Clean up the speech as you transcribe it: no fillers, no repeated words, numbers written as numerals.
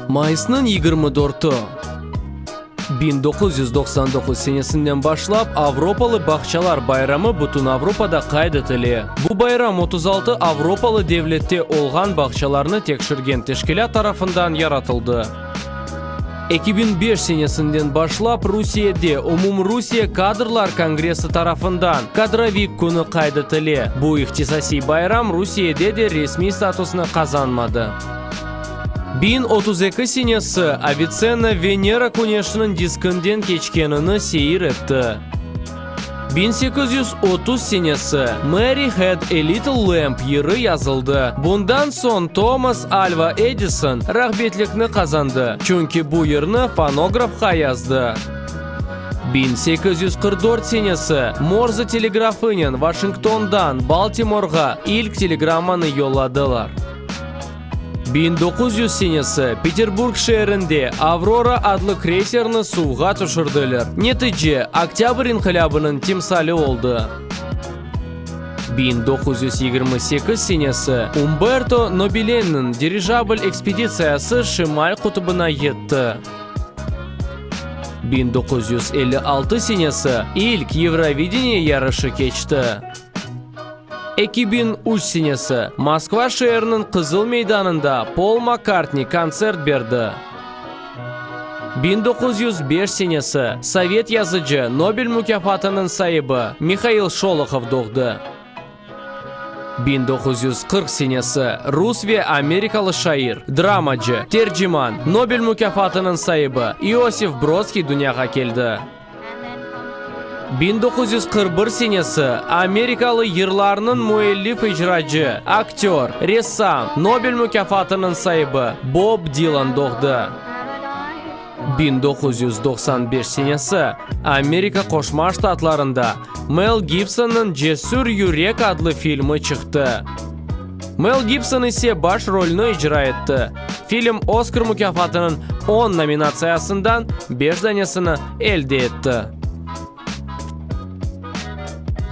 Mayısnıñ 24-i, 1999 senesinden başlap Avropalı bağçalar bayramı bütün Avropada qayd etile. Bu bayram 36 avropalı devlette olğan bağçalarnı tekşirgen teşkilât tarafından yaratıldı. 2005 senesinden başlap Rusiyede Umumrusiye kadrlar kongressi tarafından Kadrovik künü qayd etile. Bu ihtisasiy bayram Rusiyede de resmiy statusnı qazanmadı. 1032 senesi Avitsenna Venera küneşiniñ diskinden keçkenini seyir etti. 1830 senesi Mary Had a Little Lamb yırı yazıldı, bundan soñ Tomas Alva Edison rağbetlikni qazandı, çünki bu yırnı fonografqa yazdı. 1844 senesi Morze telegrafınen Vaşingtondan Baltimorğa ilk telegrammanı yolladılar. 1900 senesi Peterburg şeerinde Avrora adlı kreyserni suvğa tüşürdiler. Netice, Oktâbr inqilâbınıñ timsali oldı. 1928 senesi Umberto Nobilenniñ dirijabl ekspeditsiyası Şimal qutubına yetti. 1956 senesi ilk Yevrovideniye yarışı keçti. 2003 senesi Moskva şeeriniñ Qızıl meydanında Pol Makkartni kontsert berdi. 1905 senesi sovet yazıcı, Nobel mukâfatınıñ saibi Mihail Şolohov doğdı. 1940 senesi rus ve amerikalı şair, dramacı, terciman, Nobel mukâfatınıñ saibi İosif Brodskiy dünyağa keldi. 1941 senesi, amerikalı yırlarnıñ müellif-icracı, aktör, ressam, Nobel mukâfatınıñ saibi Bob Dilan doğdı. 1995 senesi, Amerika Qoşma Ştatlarında Mel Gibsonnıñ Cesür yürek adlı filmi çıqtı. Mel Gibson ise baş rolni icra etti. Film Oskar mukâfatınıñ on nominatsiyasından beş danesini elde etti.